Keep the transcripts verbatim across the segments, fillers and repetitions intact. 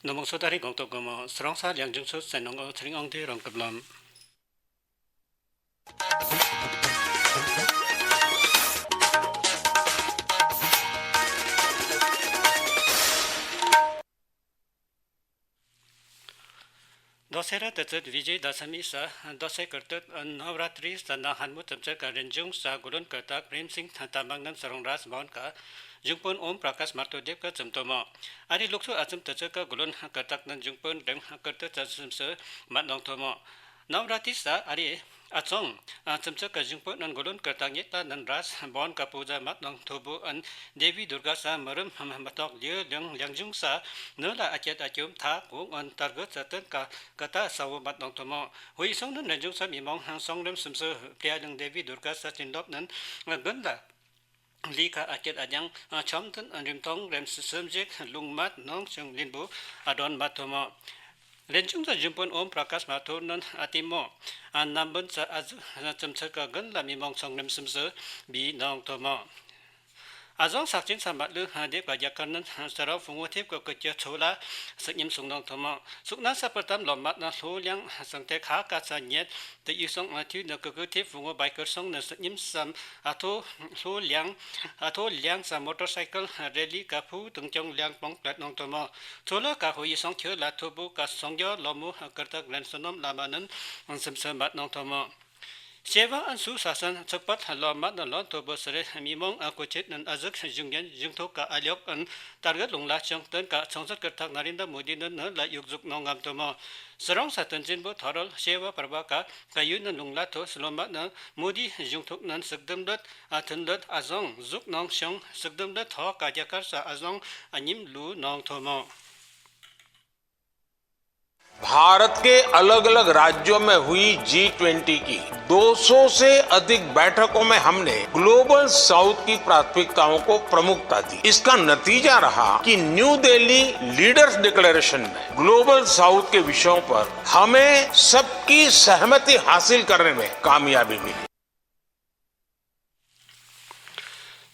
Nungmong sotari gongtok gomo, srongsa Liangjung sot senong o sring ongde rongkaplam. Dosera tetsot Vijay Dasami sa, dose kertet, eh, Navratri sa na hanmu temtser ka renjung sa gulun kertak Prem Singh Tamang nan sarong ras maun ka jungpun Om Prakash Mathur dep ka jemtomo. Ari luksu ajum tetsot ka gulun kertak nan jungpun dem kertet sa semse mat nongtomo. Navratri sa ari achong, ah, chemchek ka jingpo nan gulun kertang yeta nan ras bon ka puja mat nongtobu an Devi Durga sa marum matok lie liang liangjung sa nula aket akyum tha kung an target sa ten ka kata sawo mat nongtomo. Hui song nan renjung sa mimong hang song rem semse pria liang Devi Durga sa tinlop nan, ah, gun la li ka aket adyang, ah, chom ten an rimtong rem semjek lungmat nong chang linbu adon mat tomo. Renjung sa jingpun Om Prakash Mathur nan atimo, ah, nambun sa azu, ah, chemchek ka gun la mimong song rem semse bi nongtomo. Azong sakchin sa matlu, ah, dep ka yakar nan, ah, sarau fungu tep ka kekya chola senyim sung nongtomo. Sukna sa pertam lomat na lhuliang, ah, sangte kha ka sa nyet te yusong, ah, tyu na kekutep fungu biker song na senyim sam, ah, to lhuliang, ah, to liang sa motorcycle, ah, rally ka pu tengkyong liang pong plat nongtomo. Chola ka hu yusong kyo la tobu ka songyo lomu, ah, kertak ren sonom lama nan, ah, semse mat nongtomo. Seva an su sasan chakpat lomat na lon tobu sere mimong, ah, kuchit nan azak jungyan jungtok ka alyok an target lungla chang ten ka chongsat kertak Narendra Modi nan na la yukzuk nong am tomo. Sarong sa tenjin bu thoral Seva parba ka kayu nan lungla to slomat na Modi jungtok nan sekdem dot, ah, ten dot azong zuk nong shong sekdem dot ho ka yakar sa azong anyim lu nongtomo. Bharat के अलग-अलग राज्यों में हुई G twenty की दो सौ से अधिक बैठकों में हमने ग्लोबल साउथ की प्राथमिकताओं को प्रमुखता दी। इसका नतीजा रहा कि न्यू दिल्ली लीडर्स डिक्लेरेशन में ग्लोबल साउथ के विषयों पर हमें सबकी सहमति हासिल करने में कामयाबी मिली।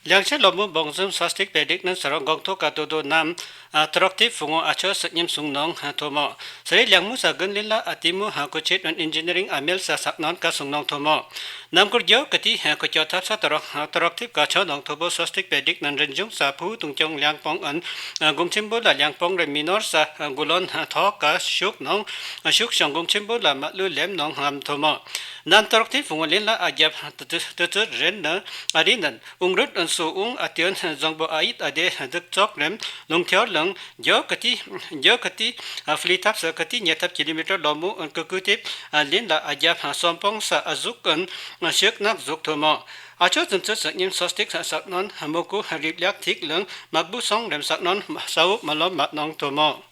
Liangche lomu bongzum Swastik Padik nan sarong gongtok ka dodo nam, ah, trokti fungu acho senyim sung nong, ah, tomo. Sere liangmu sa gunlin la atimu, ah, kuchit nan engineering amel sa saknon ka sung nongtomo. Namkur gyo kati, ah, kukyo tap sa trok, ah, trokti ka cho nongtobo Swastik Padik nan renjung sa pu tungkyong liangpong an, ah, gungchimbu la liangpong re minor sa, ah, gulon, ah, thok ka shuk nong, ah, shuk shong gungchimbu la matlu lem nong ham tomo. Nan trokti fungu lin la agyap, ah, tutu, tutu ren na, ari nan, ungrut an su ung ation, ah, zongbo ait ade, ah, dek chok rem, lungtyor lang, gyo kati, gyo kati, ah, flitap sa kati nyetap kilometer lomu an kukutip, ah, lin la agyap, ah, sompong sa azuk an, ah, shek nak zuk tomo. Acho zuntsut sa nyim Swastik sa saknon, ah, moku, ah, riplyak tik lang, makbu song rem saknon, ah, sauk malom mat nongtomo.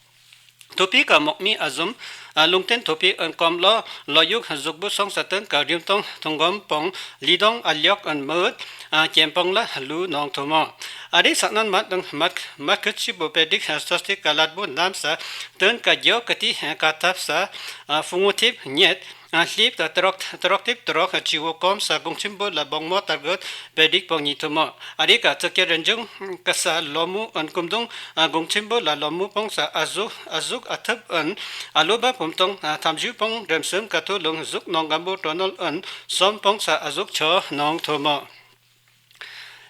Thupi ka mokmi azum, ah, lungten thupi an kom lo, loyuk zukbu song sa ten ka riumtong thunggom pong, lidong alyok an mut, ah, kyempong la lu nongtomo. Ari saknon mat dang mat, mat kutsi bu Padik, ah, Swastik ka latbu nam sa, ten ka gyo kati, ah, ka tap sa, ah, fungu tip nyet, ah, hlip ta trok, troktip trok, ah, chiwo kom sa gungchimbu la bongmo target, Padik pong nyi tomo. Ari ka tsakya renjung, ka sa lomu an kumdung, ah, gungchimbu la lomu pong sa azuk, azuk atap an, aloba pumtong, ah, thamju pong remsem ka tulung zuk nong gambu tonol an, som pong sa azuk cho nongtomo.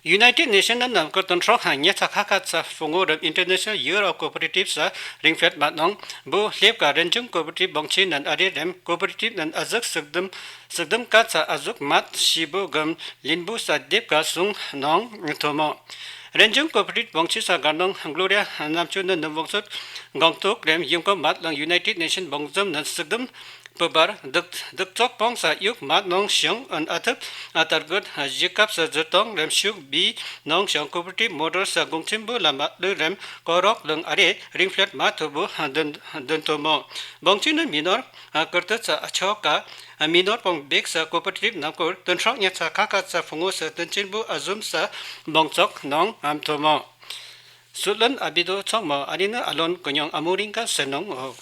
United Nation nan namkur tun throk ha nyet sa khakat sa fungu rem International Year of Cooperative sa ringfet mat nong, bu hlep ka renjung cooperative bongchi nan ari rem cooperative nan azuk sukdum Sukdum kat sa azuk mat shibu gam linbu sa dip ka sung nong tomo. Renjung cooperative bongchi sa garnong Gloria Namchu nan nung bongsut gongtuk rem yungko mat lang United Nation bongzum nan sukdum pebar duk, duk chok pong sa yuk mat nong shiong an athup atargut jikap sa zutong rem shuk bi nong shiong cooperative model sa gongchimbu la mat lu rem korok lang are ringflet mat thubu dun, dun tomo. Bongchi nan minor, a, kertet sa achok ka, a, minor pong bek sa cooperative namkur, tun throk nyet sa khakat sa phungu sa tun chinbu azum sa bongchok nong am tomo. Sutlan abido chokmo, anina alon kunyong amuring ka senong o.